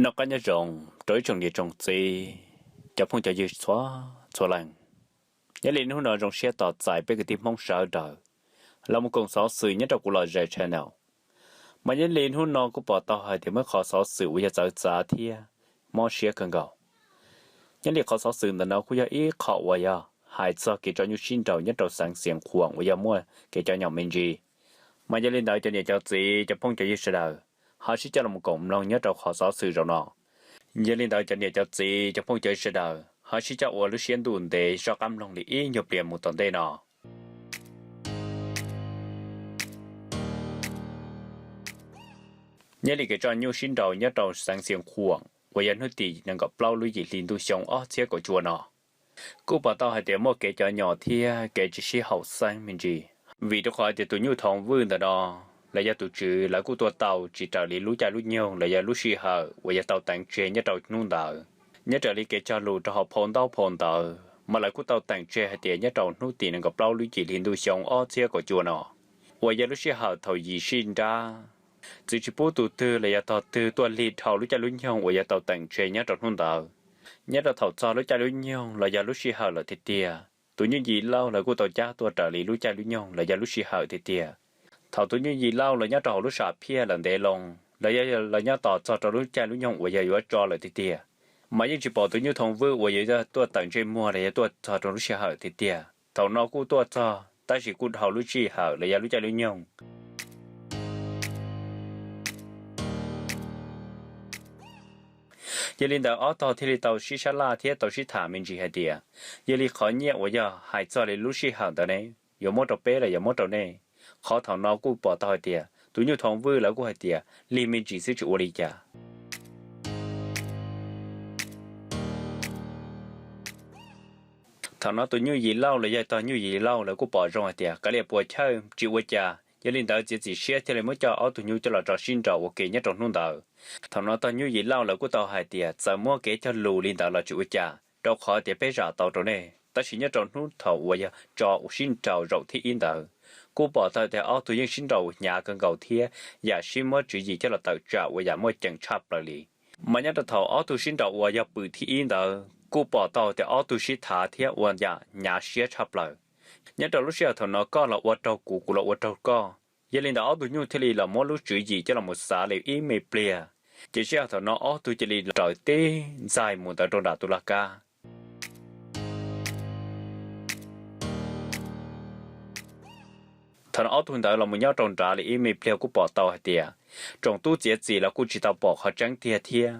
Noj qab nyob zoo rau ib tsoom niam tsoom txiv, cov phooj cov ywg txhua txhua leej. Nyob li hnub no zoo siab tos txais peb kwv tij Hmoob sawv daws los mus koom xov xwm nyob rau kuv Los Zais channel. Mas nyob li hnub no kuj pom tau hais tias muaj qhov xov xwm uas yog txawv txav thiab mob siab kawg nkaus. Nyob li qhov xov xwm ntawm no kuj yog ib qho uas yog hais txog kev tso nyuj sib nraus nyob rau xeev Xiav Khuam uas yog muaj kev cov nyom me ntsis. Mas yog li ntawd cov niam cov txiv cov phooj cov ywg sawv daws ho sib coj los koom mloog nyob rau qhov xov xwm zaum no. Yog li ntawd cov niam cov txiv cov phooj cov ywg sawv daws ho sib coj ua lub siab ntuj ntev soj qab mloog li ib nyuag pliag mus tom ntej no. Nyob li kev tso nyuj sib nraus nyob rau xeev Xiav Khuam uas yog hnub tim nees nkaum plaub lub yim hli ntuj xyoo ob txhiab kaum cuaj no, kuj pom tau hais tias muaj kev cov nyom thiab kev tsis sib haum xeeb me ntsis. Vim rau qhov hais tias tus nyuj Thoo Vwj ntawm no los yog tus tswv lawv kuj tuaj tau tsis raws li lub caij lub nyoog los yog lub sij hawm uas yog tau teev tseg nyob rau hnub ntawd. Nyob raws li kev cog lus rau hauv phau ntaub phau ntawv mas lawv kuj tau teem tseg hais tias nyob rau hnub tim nees nkaum plaub lub yim hli ntuj xyoo ob txhiab kaum cuaj no uas yog lub sij hawm thaum yim sij nrab, txwv tsis pub tus twg los yog tog twg tuaj lig dhau lub caij lub nyoog uas yog tau teem tseg nyob rau hnub ntawd. Nyob rau thaum txog lub caij lub nyoog los yog lub sij hawm lawm tiag tiag, tus nyuj Yim Lauj lawv kuj tau cab tuaj raws li lub caij lub nyoog los yog lub sij hawm tiag tiag. Thaum tus nyuj Yim Lauj lawv nyob rau hauv lub sam phiaj lawm ntev loo, los yog lawv nyob tos txog rau lub caij lub nyoog uas yog yuav tso lawm tiag tiag, mas yeej tsis pom tus nyuj Thoo Vwj uas yuav tuaj tawm ntsej muag los yog tuaj txog rau lub sij hawm tiag tiag. Thaum no kuj tuaj txog tab sis kuj dhau lub sij hawm los yog lub caij lub nyoog. Yog li ntawd ob tog thiaj li tau sib sab laj thiab tau sib tham me ntsis hais tias, yog li qhov nyiaj uas yog hais txog li lub sij hawm ntawd ne, yuav muab rau peb los yuav muab rau nej? Qhov thaum no kuj pom tau hais tias tus nyuj Thoo Vwj lawv kuj hais tias lig me ntsis xwb tsis ua li cas. Thaum no tus nyuj Yim Lauj los yog tog nyuj Yim Lauj lawv kuj pom zoo hais tias kav liam puas chawj tsis ua cas, yog li ntawd txiav txim siab thiaj li muab coj ob tug nyuj coj los tso sib nraus ua ke nyob rau hnub ntawd. Thaum no tog nyuj Yim Lauj lawv kuj tau hais tias txawm muab kev cog lus li ntawd los tsis ua cas, rau qhov tias peb zam tau rau nej. Tab sis nyob rau hnub thaum uas yog tso sib nraus zaum thib ib ntawd, kuj pom tau tias ob tug yeej sib nraus hnyav kawg nkaus thiab yam sib muab tswv yim coj los tawm tsam uas yam muaj ceem tshaj plaws li. Mas nyob rau thaum ob tug sib nraus uas yog pwm thib ib ntawd kuj pom tau tias ob tug sib thav thiab ua yam hnyav siab tshaj plaws. Nyob rau lub sij hawm thaum no koj los ua raug kuv, kuv los ua raug koj, yog li ntawd ob tug nyuj thiaj li los muab lub tswv yim coj los mus xav li ib me pliag. Ces sij hawm thaum no ob tug cia li raws tib ntxaig mus ntawd rau nram tus laj kab. Thaum no ob tug ntawd los mus nyob rau nrad li ib me pliag kuj pom tau hais tias tsoom tub txiav txim los kuj tsis tau pom qhov tseeb tiag thiab.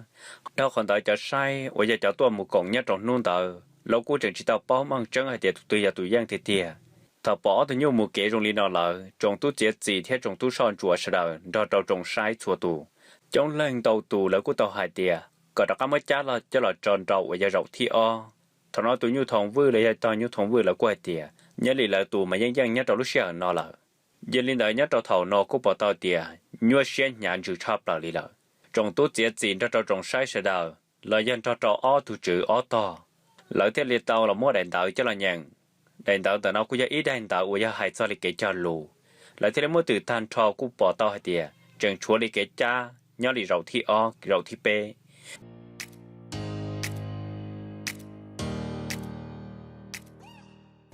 Dhau qhov ntawd cov saib uas yog cov tuaj mus koom nyob rau hnub ntawd los kuj tseem tsis tau paub meej tseeb hais tias tus twg yog tus yeej tiag tiag. Thaum pom ob tug nyuj mus kev zoo li no lawm, tsoom tub txiav txim thiab tsoom tub soj ntsuam sawv daws nrog rau tsoom saib txhua tus, coob leej ntau tus lawv kuj tau hais tias kom rov qab muab cab los coj los tso nraus uas yog zaum thib ob. Thaum no tus nyuj Thoo Vwj los yog tog nyuj Thoo Vwj lawv kuj hais tias nyob li lawv tus mas yeej yeej nyob rau lub sij hawm no lawm. Yog li ntawd nyob rau thaum no kuj pom tau tias nyuaj siab hnyav ntsws tshaj plaws li lawm. Tsoom tub txiav txim nrog rau tsoom saib sawv daws los yog nrog rau ob tug tswv ob tog, lawv thiaj li tau los muab daim ntawv coj los nyeem. Daim ntawv ntawm no kuj yog ib daim ntawv uas yog hais txog li kev cog lus. Lawv thiaj li muab twm tag nrho kuj pom tau hais tias tseem tshuav li kev cab nyob li zaum thib ob zaum thib peb.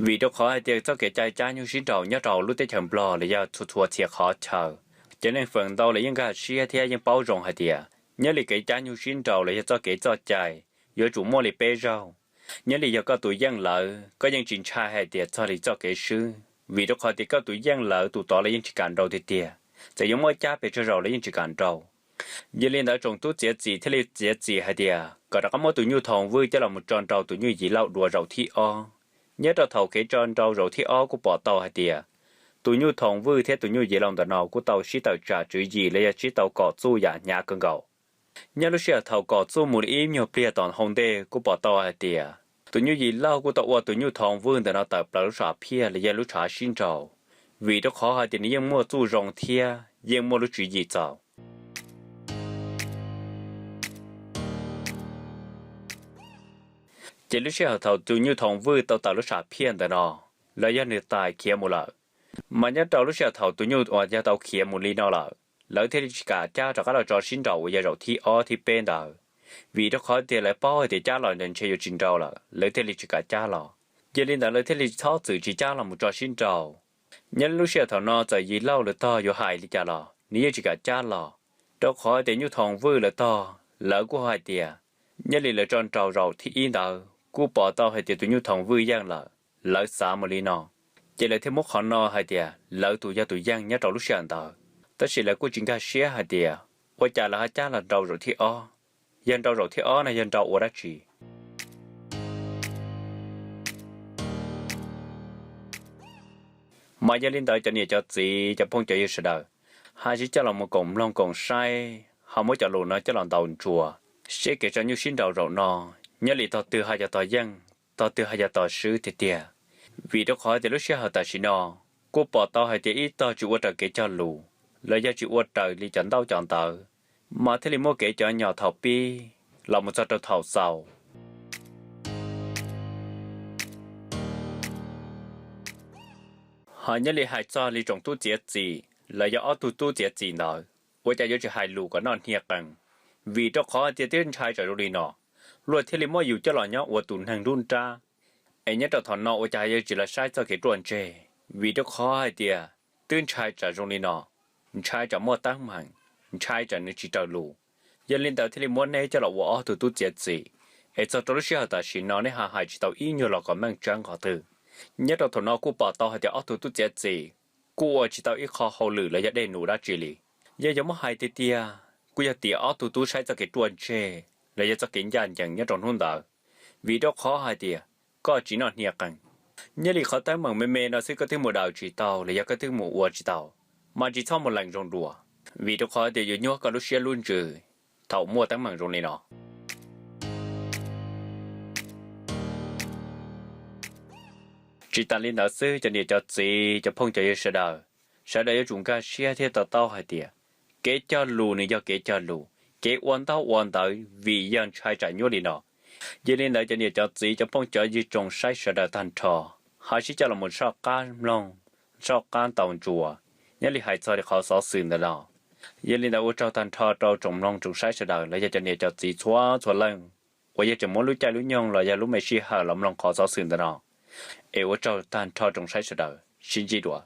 Vim rau qhov hais tias txoj kev cai cab nyuj sib nraus nyob rau lub teb chaws Nplog los yog txhua txhua txhia qhov chaw, cov neeg feem ntau los yeej nkag siab thiab yeej paub zoo hais tias nyob li kev cab nyuj sib nraus los yog txoj kev txoj cai yuav tsum muaj li peb zaug. Nyob li yog koj tus yeej lawm koj yeej tsis ntshai hais tias txog li txoj kev swb, vim rau qhov tias koj tus yeej lawm tus tod los yeej tsis kam nraus tiag tiag, txawm yuav muab cab pes tsawg zaus los yeej tsis kam nraus. Yog li ntawd tsoom tub txiav txim thiaj li txiav txim hais tias kom rov qab muab tus nyuj Thoo Vwj coj los mus tso nraus tus nyuj Yim Lauj dua zaum thib ob. Nyob rau thaum kev tso nraus zaum thib ob kuj pom tau hais tias tus nyuj Thoo Vwj thiab tus nyuj Yim Lauj ntawm no kuj tau sib tawm tsam tswv yim los yog sib tau kom txuj yam hnyav kawg nkaus. Nyob lub sij hawm thaum kom txuj mus li ib nyuag pliag tom hauv ntej kuj pom tau hais tias tus nyuj Yim Lauj kuj tau ua tus nyuj Thoo Vwj ntawm no tawm plaws lub sam phiaj los yog lub tshav sib nraus, vim rau qhov hais tias nws yeej muaj txuj zoo thiab yeej muaj lub tswv yim txaus. Ces lub sij hawm thaum tus nyuj Thoo Vwj tau tawm lub sam phiaj ntawm no los yog nws tais khiav mus lawm, mas nyob rau lub sij hawm thaum tus nyuj uas yog tau khiav mus li no lawm, lawv thiaj li tsis kam cab rov qab los tso sib nraus uas yog zaum thib ob thib peb ntawd. vim rau qhov tias lawv paub hais tias cab los ntshe yuav tsis nrau lawm, lawv thiaj li tsis kam cab los. Yog li ntawd lawv thiaj li txhob txwm tsis cab los mus tso sib nrau. Nyob lub sij hawm thaum no txawm Yis Lauj lawv tog yuav hais li cas los nws yeej tsis kam cab los, rau qhov tias Nyuj Thoom Vwj lawv tog lawv kuj hais tias nyob li lawv tso nrau zaum thib ib ntawd kuj pom tau hais tias tus Nyuj Thoom Vwj yeej lawm, lawv xav mus li no, ces lawv thiaj muab qhov no hais tias lawv tus yog tus yeej nyob rau lub sij hawm ntawd. Tab sis lawv kuj tsis nkag siab hais tias ua cas lawv ho cab los nrau zaum thib ob, yog nrau zaum thib ob no yog nrau ua dab tsi. Mas yog li ntawd cov niam cov txiv cov phooj cov ywg sawv daws, hais sib coj los mus koom mloog koom saib ho muab cov lus no coj los ntaus ntsuas, seb kev tso nyuj sib nrau zaum no nyob li tog twg ho yog tog yeej, tog twg ho yog tog swb tiag tiag. Vim rau qhov tias lub sij hawm tam sim no kuj pom tau hais tias ib tog tsis ua raws kev cog lus los yog tsis ua raws li cov ntaub cov ntawv, mas thiaj li muaj kev cov nyom thaum pib los mus txog rau thaum xaus. Ho nyob li hais txog li tsoom tub txiav txim los yog ob tug tub txiav txim ntawd, ua cas yuav tsis hais lus kom noj hnia qees? Vim rau qhov tias twb ntshai tsam zoo li no, luag thiaj li muab yus coj los nyob ua tus neeg nruab nrab. Es nyob rau thaum no ua cas yuav tsis los saib txoj kev ruaj ntseg? Vim rau qhov hais tias twb ntshai tsam zoo li no, ntshai tsam muaj teeb meem, ntshai tsam nws tsis raws lus, yog li ntawd thiaj li muab neb coj los ua ob tug tub txiav txim. Es txog rau lub sij hawm tam sim no neb ho hais tsis tau ib nyuag los kom meej tseeb qhov twg. Nyob rau thaum no kuj pom tau hais tias ob tug tub txiav txim kuj ua tsis tau ib qho hauj lwm los yog dej num dab tsi li. Yog yuav muab hais tiag tiag kuj yog tias ob tug tub saib txoj kev ruaj ntseg los yog txoj kev ncaj ncees nyob rau hnub ntawd. Vim rau qhov hais tias koj tsis noj hnia qees, nyob li qhov teeb meem me me no xwb koj twb mus daws tsis tau los yog koj twb mus ua tsis tau, mas tsis txhob mus lees zoo dua, vim rau qhov tias yuav nyuaj koj lub siab lub ntsws thaum muaj teeb meem zoo li no. Tsis tas li ntawd xwb cov niam cov txiv cov phooj cov ywg sawv daws, sawv daws yuav tsum nkag siab thiab to taub hais tias kev cog lus nws yog kev cog lus, kev ua ntaub ua ntawv vim yog ntshai tsam nyuaj li no. Yog li ntawd cov niam cov txiv cov phooj cov ywg tsoom saib sawv daws tag nrho, ho sib coj los mus soj qab mloog, soj qab ntaus ntsuas, nyob li hais txog li qhov xov xwm ntawm no. Yog li ntawd ua tsaug tag nrho rau tsoom mloog tsoom saib sawv daws los yog cov niam cov txiv txhua txhua leej uas yog tseem muab lub caij lub nyoog los yog lub me sij hawm los mloog qhov xov xwm ntawm no. Es ua tsaug tag nrho tsoom saib sawv daws, sib ntsib dua.